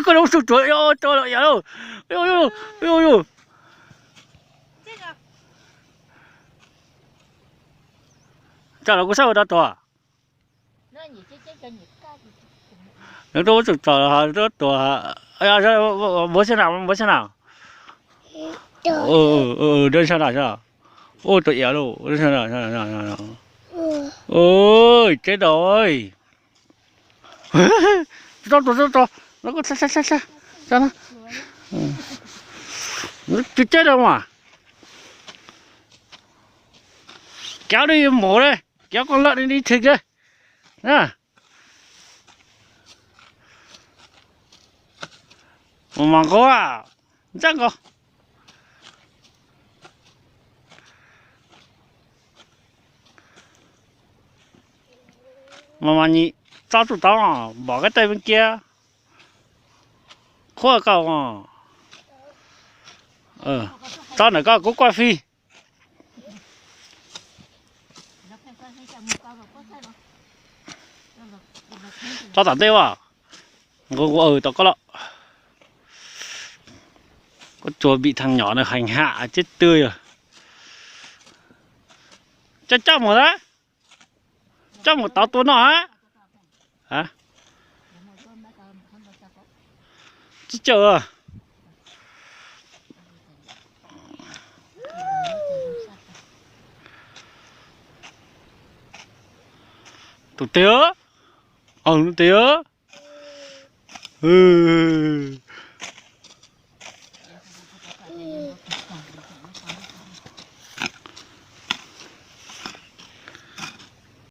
Koj lub tsuj tsuav, tso lawm yog lauj. Tsam los kuv saib ua dab tuag. Nws tuaj ua tsum tsom tuag. Npawg sab na, npawg sab na. Npawg sab na. Ua tus iav lauj. Ua teb dau. Tso tus, tso tus, no koj tsa tsa tsa tsa no. Tus ceb dau mas. Kev li mus li, kev koj lawm li li thwm li. Mas nqua, ntsaj nqua. Mas mas nyim tsob tsuj tau, npom koj tej me kiab. Qhuab koj, tsob ntawm koj kuv kuaj fij. Tsob tom ntej as, nqua nqua tau koj los. Koj tsuas vim thaum nyom nws heev ham ceb twg yog. Coj coj mus na, coj mus tau tua noj a. Tsis caum. Tus twg? Tus twg?